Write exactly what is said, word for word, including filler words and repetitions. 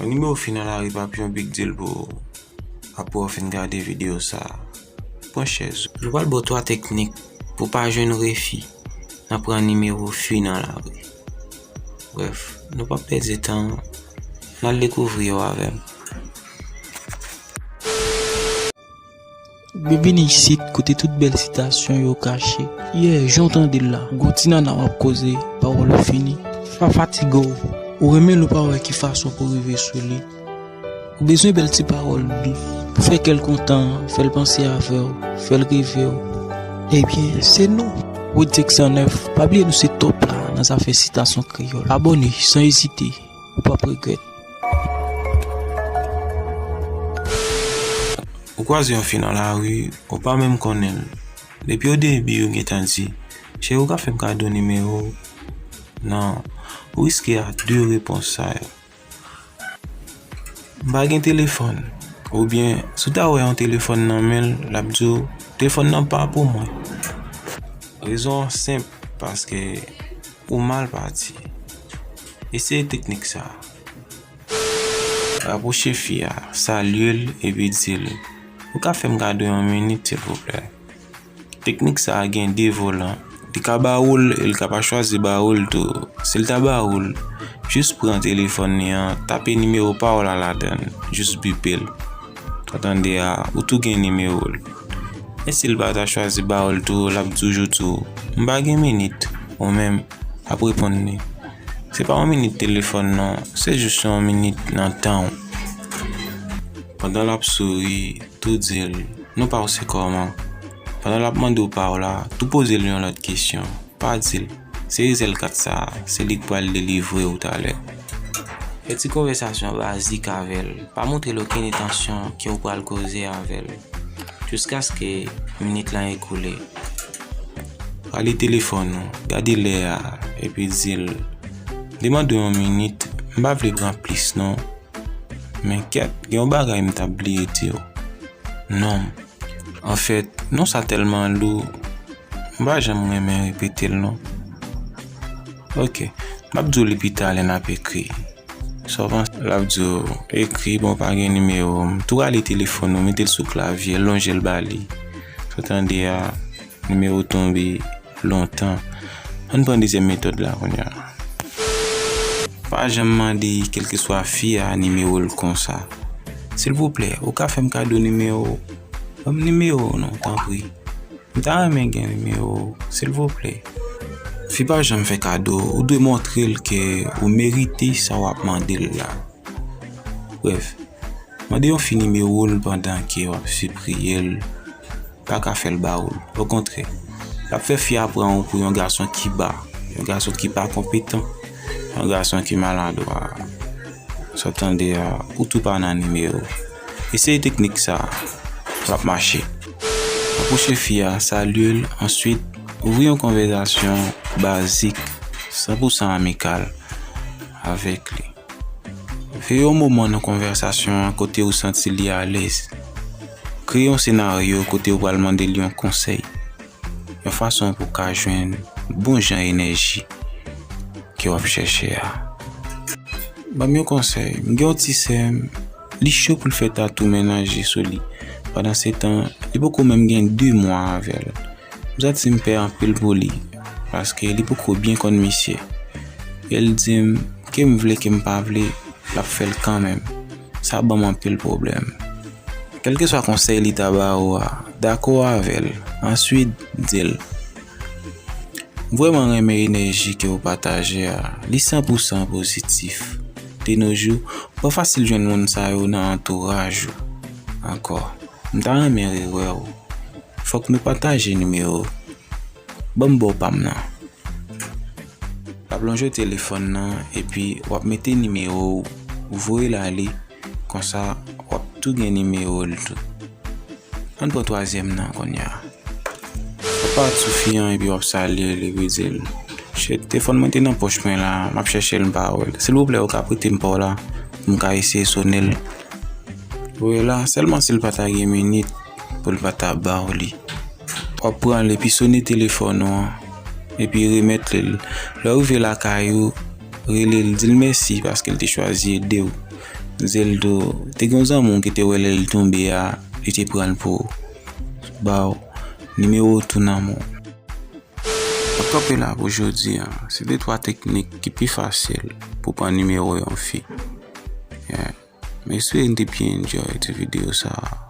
Nimewo fi nan lari pa pi yon big deal pou ou. Apre w fin gade videyo sa a, pran chèz ou. Nou pral ba w twa teknik pou w pa jwenn refi nan pran nimewo fi nan lari. Brèf, nou p ap pèdi tan, n al dekouvri yo avè m. Byenvini isit, kote tout bèl sitasyon yo kache. Yeah, jan w tande l la, gon ti nana w ap koze, pawòl ou fini. Pa fatige w, ou renmen l ou pa wè ki fason pou w rive sou li. Ou bezwen bèl ti pawòl dous pou fè kè l kontan, fè l panse avè w, fè l reve w. Ebyen, se nou, Rodrick san nèf. Pa bliye nou se top la nan zafè sitasyon kreyòl. Abòne san ezite, ou p ap regrèt. Ou kwaze yon fi nan lari, ou pa menm konnen l. Depi o debi, ou gentan di, "Cheri, ou ka fè m kado nimewo w?" Non, ou riske a de repons sa yo. "M pa gen telefòn." Oubyen, si w ta wè yon telefòn nan men l, l ap di w, "Telefòn nan pa pou mwen." Rezon an senp, paske ou mal pati. Eseye teknik sa a. Rapwoche fi a, salye l, epi di l, "Ou ka fè m kado yon minit, silvouplè?" Teknik sa a gen de volan. Li ka ba ou l, e li ka pa chwazi ba ou l tou. Si l ta ba ou l, jis pran telefòn li an, tape nimewo pa w la ladan l, jis bipe l. Ou tande a, ou tou gen nimewo l. E si l pa ta chwazi ba ou l tou, l ap toujou di w, "M pa gen minit," ou menm, ap reponn li, "Se pa yon minit telefòn non, se jis yon minit nan tan w." Pandan l ap souri, tou di l, "Nou pa w se kòman?" Pandan l ap mande w pa w la, tou poze l yon lòt kesyon. Pa di l, "Se Ezel kat sa a, se li k pral delivre w talè." Fè ti konvèsasyon bazik avè l. Pa montre l okenn entansyon ke w pral koze avè l, jiskaske minit lan ekoule. Rale telefòn ou, gade lè a, epi di l, "M te mande w yon minit, m pa vle pran plis non. Men kèt, gen yon bagay m t ap bliye di w." Non. Anfèt, non sa tèlman lou, m pa janm renmen repete l non. Oke, m ap di w li pita lè n ap ekri. Sa w panse? L ap di w, "Ekri, bon, pa gen nimewo m." Tou rale telefòn ou, mete l sou klavye, lonje l ba li. Sa w tande a, nimewo tonbe lontan. Ann pran dezyèm metòd la kounye a. Pa janm mande kèlkeswa fi a nimewo l konsa. "Silvouplè, ou ka fè m kado nimewo w?" "Ban m nimewo w non, tanpri. M ta renmen gen nimewo w, silvouplè." Fi pa janm fè kado, ou dwe montre l ke ou merite sa w ap mande l la. Brèf, mande yon fi nimewo l pandan ke w ap sipriye l pa ka fè l ba ou l. Okontrè, l ap fè fi a pran ou pou yon gason ki ba, yon gason ki pa konpetan, yon gason ki maladwa. Sa w tande a, ou tou pa nan nimewo. Eseye teknik sa a, l ap mache. Apwoche fi a, salye l, answit, ouvri yon konvèsasyon bazik, san pou san amikal avèk li. Veye yon moman nan konvèsasyon an kote ou santi li alèz. Kreye yon senaryo kote ou pral mande l yon konsèy, yon fason pou w ka jwenn bon jan enèji ke w ap chèche a. "Ban m yon konsèy, m gen yon ti sè m, li cho pou l fè tatou menanje sou li. Pandansetan, li poko menm gen de mwa avè l. M santi m pè anpil pou li, paske li poko byen konn misye. E l di m, ke m vle, ke m pa vle, l ap fè l kanmenm. Sa ban m anpil pwoblèm." Kèlkeswa konsèy li ta ba ou a, dakò avè l. Answit, di l, "M vrèman renmen enèji ke w pataje a. Li san pou san pozitif. De nos jours, pa fasil jwenn moun sa yo nan antouraj ou ankò. M ta renmen rewè w. Fòk nou pataje nimewo. Ban m ba w pa m nan." L ap lonje w telefòn nan, epi w ap mete nimewo w, ou voye l ale, konsa w ap tou gen nimewo l tou. Ann pran twazyèm nan kounye a. W ap pati sou fi an epi w ap salye l epi di l, "Shit, telefòn mwen te nan pòch mwen la, m ap chèche l m pa wè l. Silvouplè, ou ka prete m pa w la pou m ka eseye sone l?" Ou wè la, sèlman si l pa ta gen minit pou l pa ta ba w li. W ap pran l epi sone telefòn ou an, epi remèt li l. Lè w rive lakay ou, rele l, di l mèsi paske l te chwazi ede w. Zeldo, te gen yon zanmi w ki te wè lè l tonbe a, li te pran l pou ba w nimewo tou nan men w. M ap kanpe la pou jodi a. Se de twa teknik ki pi fasil pou pran nimewo yon fi. Yeah. M espere n te byen enjoy ti videyo sa a.